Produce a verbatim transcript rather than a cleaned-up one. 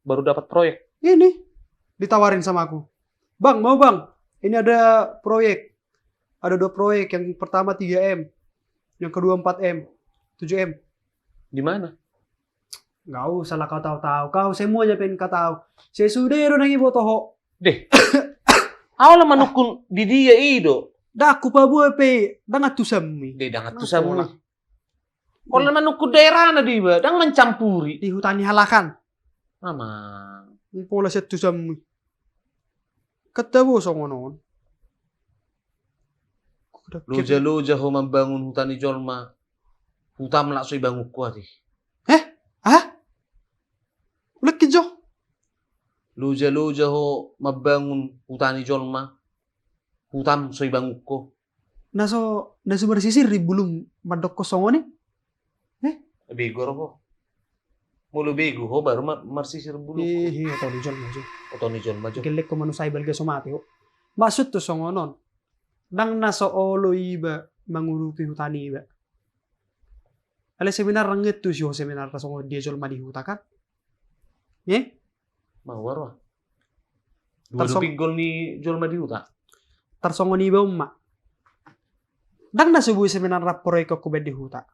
baru dapat proyek. Ini ditawarin sama aku. "Bang, mau bang, ini ada proyek. Ada dua proyek, yang pertama tiga M, yang kedua empat M, tujuh M." Di mana? Nggak usah lah kau tahu-tahu. Kau semuanya pengen kau tahu. Sesudah itu nanti botoho. Deh. Au lah manungkun di dia i do. Dah aku pabuat pe, dang antusanmi. Deh, dang antusanmi. Kau lah manungkun daerahna di ba, dang mancampuri. Di huta ni halakan. Amang. Pola sian tusanmi. Kata bo songon on. Loja-loja ho mambangun huta ni jolma. Hutam lak so ibangun ho ate. Heh? Ah? Ulang ke jo. Loja-loja ho mambangun huta ni jolma. Hutam so ibangun ho. Na so, na so marsisir di bulum mandok ho songon i. Eh? Bego ro ho. Molo bego ho baru ma-, marsisir bulum. Ih, ih, oto ni jolma jo. Oto ni jolma jo. Gellek ho manusai balga so mate ho. Maksud tu songon on. Dang na so olo iba mangurupi huta ni iba. Alai sebenarna ngettu si ho sebenarna songon dia jolma di huta kan. Eh? Mawar wah. Dua pinggol ni jolma di huta. Tarsongon iba on ma. Dang na so boi sebenarna proyek ho baen di huta.